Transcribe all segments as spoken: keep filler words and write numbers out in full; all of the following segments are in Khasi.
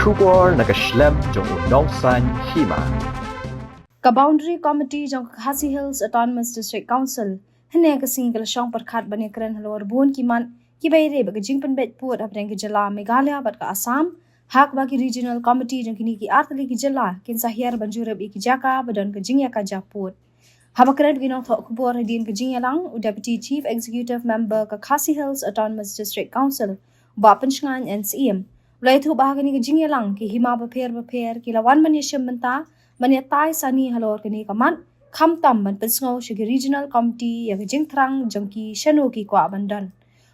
Khubor na ka shlem jong u nongsan hima. Ka Boundary Committee jong ka Khasi Hills Autonomous District Council hynne ka sngi ka la shong pyrkhat ban ïakren halor bun ki mat kiba ïadei bad ka jingpynbeit pud hapdeng ka jylla Meghalaya bad ka Assam, ha kaba ki Regional Committee jong kine ki artylli ki jylla kin sa hiar ban jurip ïa ki jaka ba don ka jingïakajia pud. Haba kren bad ki nongthoh khubor hadien ka jingïalang, u Deputy Chief Executive Member ka Khasi Hills Autonomous District Council, Bah Pynshngaiñ N Syiem, u la ïathuh ba ha kane ka jingïalang ki hima bapher bapher ki la wan ban ïashim bynta ban ïatai sani halor kane ka mat, khamtam ban pynsngew sha ki Regional Committee ïa ka jingthrang jong ki shano ki kwah ban don.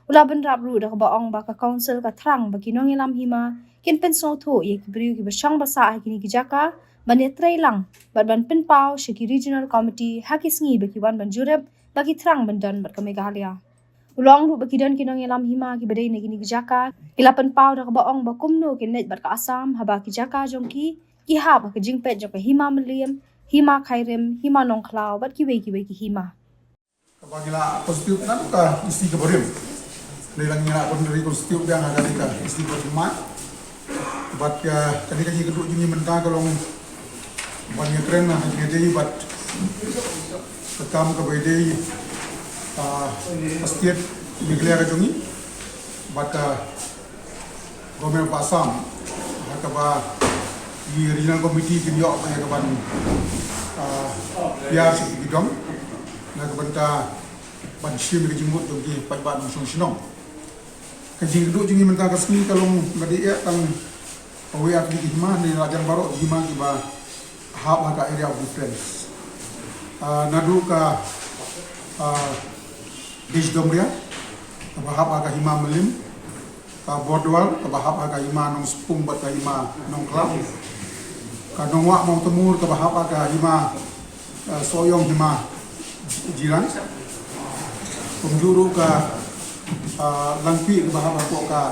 U la bynrap ruh da kaba ong ba ka Council ka thrang ba ki nongïalam hima kin pynsngewthuh ïa ki briew kiba shong ba sah ha kine ki jaka ban ïatreilang bad ban pynpaw sha ki Regional Committee ha ki sngi ba ki wan ban jurip ba ki thrang ban don bad ka Meghalaya. U la ong ruh ba ki don ki nongïalam hima kiba dei na kine ki jaka ki la pynpaw da kaba ong ba kumno kin leit bad ka Assam haba ki jaka jong ki ki hap ha ka jingpeit jong ka Hima Mylliem, Hima Khyrim, Hima Nongkhlaw bad kiwei kiwei ki hima. Kaba ngi la constitute na ka district kaba rim. Dei la ngi la kon reconstitute biang ha ka district kaba rim. Bad ka, ka dei ka jingkynduh jong ngi mynta ka long ban ïakren na ka jingïadei bad ka kam kaba ïadei, ah, ka state Meghalaya ka jong ngi. Bad ka Government of Assam, ha kaba ki Regional Committee kin ïoh ïa ka ban, ah, hiar sha ki dong na ka bynta ban shim ïa ka jingmut jong ki paidbah nongshong shnong. Ka jingkynduh jong ngi mynta ka sngi ka long ba dei ïa tang kawei ar tylli ki hima ne la jan baroh ki hima kiba hap ha ka area of difference. Ah, naduh ka, ah, Desh Dombria kaba hap ha ka Hima Mylliem, ka Bordwar kaba hap ha ka Hima Nongspung bad ka Hima Nongkhlaw, ka Nongwah Mawtymur kaba hap ha ka Hima, eh, Sohiong Hima Jirang, kumjuh ruh ka, eh, Langpih kaba hap hapoh ka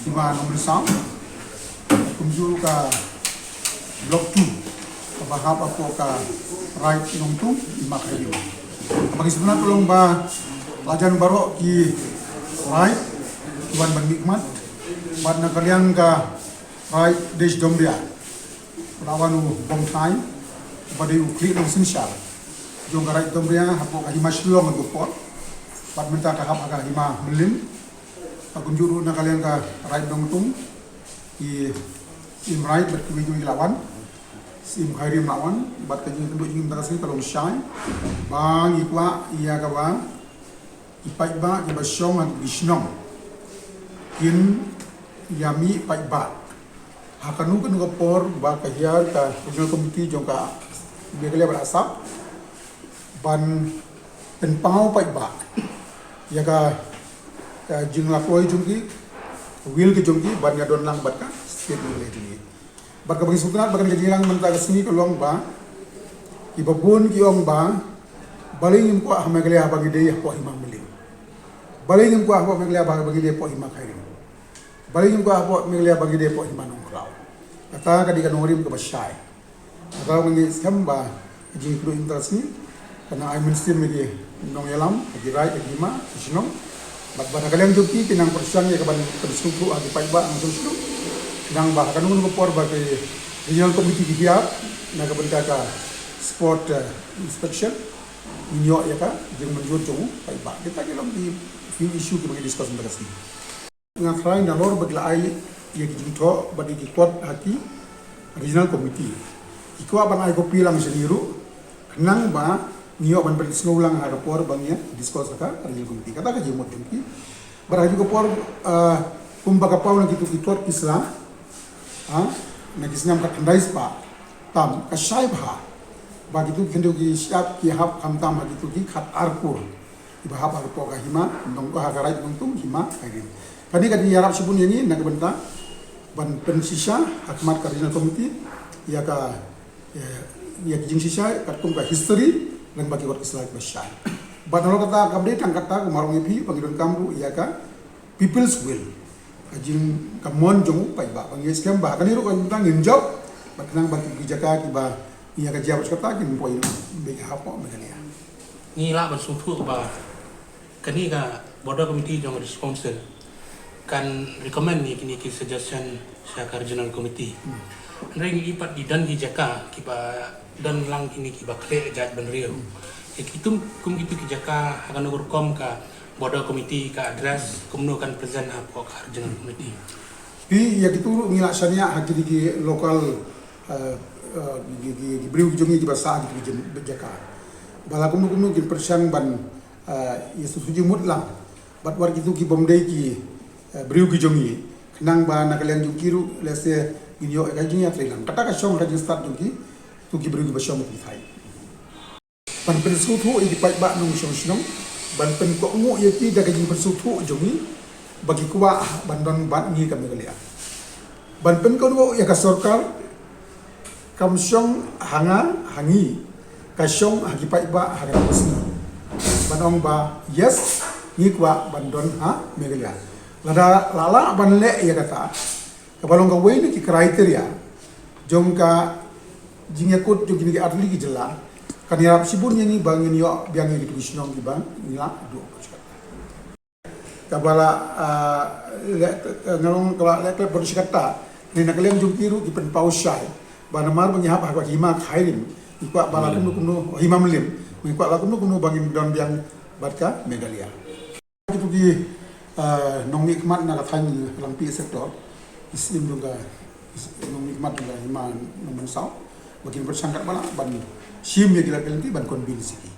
Hima Nongmynsaw, kumjuh ruh ka Block two kaba hap hapoh ka Raid Nongtung, Hima Khyrim. Ba ngi sngewtynnat ka long ba la jan baroh ki raid ki wan ban mihkhmat bad na ka liang ka Raid Desh Dombria la wan u Bongthai ba dei u khlieh nongsynshar jong ka Raid Dombria hapoh ka Hima Shillong ha ka por bad mynta ka hap ha ka Hima Mylliem. Kumjuh ruh na ka liang ka Raid Nongtung, ki Syiem Raid bad kiwei kiwei ki la wan, Syiem Khyrim la wan, bad ka jingkynduh jong ngi mynta ka sngi ka long shai ba ngi kwah ïa kaba ki paidbah kiba shong ha ki shnong kin ïa mih paidbah ha kano kano ka por ba ka hiar ka Regional Committee jong ka Meghalaya bad Assam ban pynpaw paidbah ïa ka, ka jinglakloi jong ki, will ka jong ki ban ïadon lang bad ka state Meghalaya jong ngi. Bad kaba ngi sngewtynnat ba kane ka jingïalang mynta ka sngi ka long ba kiba bun ki ong ba balei ngim kwah ha Meghalaya ba ngi dei hapoh Hima Mylliem, balei ngim kwah hapoh Meghalaya ba ngi dei hapoh Hima Khyrim, balei ngim kwah hapoh Meghalaya ba ngi dei hapoh Hima Nongkhlaw. Kata ka dei ka nongrim kaba shai. Kata ka ngi skhem ba ka jingkynduh mynta ka sngi kan ai mynsiem ïa ki nongïalam, ïa ki raid, ïa ki hima, ïa ki shnong. Bad ba na ka liang jong ki kin nang pyrshang ïa ka ban pynsngewthuh ha ki paidbah nongshong shnong. Khnang ba ha kano kano ka por ba ki Regional Committee ki hiar na ka bynta ka spot, eh, inspection, ngin ïoh ïa ka jingmynjur jong u paidbah. Kita ki long ki few issue kiba ngi discuss mynta ka sngi. Nga tharai nalor ba ki la ai ïa ki jingthoh bad ïa ki kot ha ki Regional Committee. Ki kwah ban ai copy lang sha ngi ruh khnang ba ngi ïoh ban pynsngew lang ha ka por ba ngi ïa discuss ha ka Regional Committee. Kata ka jingmut jong ki. Bad ha katu ka por, ah, kumba ka paw na kitu ki kot ki sla, ah, na ki snem khatkhyndai spah tam, ka shai bha ba kitu ki khyndew ki shyiap ki hap khamtam ha kitu ki khatar kur kiba hap hapoh ka Hima Nong, ha ka Raid Nongtung, Hima Khyrim. Kane ka dei ïarap shibun ïa ngi na ka bynta ban pynshisha ha khmat ka Regional Committee ïa ka, ïa, ïa ki jingshisha katkum ka history lyngba ki kot ki sla kiba shai. Bad nalor kata kam dei tang kata, kumba ong ïa phi ba ngi donkam ruh ïa ka People's Will, ka jing, ka mon jong u paidbah. Ba ngi skhem ba ha kane ruh ka bynta ngin jop bad khnang ba ki jaka kiba ngi ïa ka jia bad kata kin poi beit hapoh Meghalaya. Ngi lah ban sngewthuh ba kane ka Border Committee jong ka District Council kan recommend ïa kine ki suggestion sha ka regional committee. Hynrei ngi pat i don ki jaka kiba don lang kine kiba khleh jaitbynriew. Ïa kitu kum kitu ki jaka ha kano ka rukom ka border committee ka address kumno kan present hapoh ka regional committee. Phi ïa kitu ruh ngi la shaniah ha kine ki local, eh, eh, ki, ki, ki briew ki jong ngi kiba sah ha kitu ki jaka. Ba la kumno kumno kin pyrshang ban, eh, ïa sngewthuh jingmut lang bad wat kitu ki bym dei ki, eh, briew ki jong ngi. Khnang ba na ka liang jong ki ruh lehse ngin ïoh ïa ka jingïatreilang. Kata ka shong ka jingstad jong ki, tu ki briew kiba shong ha ki thaiñ. Ban pynsngewthuh ïa ki paidbah nongshong shnong, ban pynkohnguh ïa ki da ka jingpynsngewthuh jong ngi ba ki kwah ban don bad ngi ka Meghalaya. Ban pynkohnguh ïa ka sorkar, kam shong ha nga ha ngi, ka shong ha ki paidbah ha ka sngi. Ban ong ba yes, ngi kwah ban don ha Meghalaya. Lada la lah ban leh ïa kata, kaba long kawei na ki criteria jong ka jingïakut jong kine ki artylli ki jylla, kan ïarap shibun ïa ngi ba ngin ïoh biang ïa kitu ki shnong kiba ngi la duh. Kaba la, ah, leh, nga long kaba la leh khlem pyrshah kata, ne na ka liang jong ki ruh ki pynpaw shai ba namar ba ngi hap ha ka hima Khyrim, ngi kwah ba la kumno kumno, hima Mylliem, ngi kwah la kumno kumno ba ngin don biang bad ka Meghalaya. Kitu ki, eh, nongmihkhmat na ka thaiñ Langpih sector, ki syiem jong ka, ki nongmihkhmat jong ka hima Nongmynsaw, ba kin pyrshang katba lah ban shim ïa ki lad ki lynti ban convince ïa ki.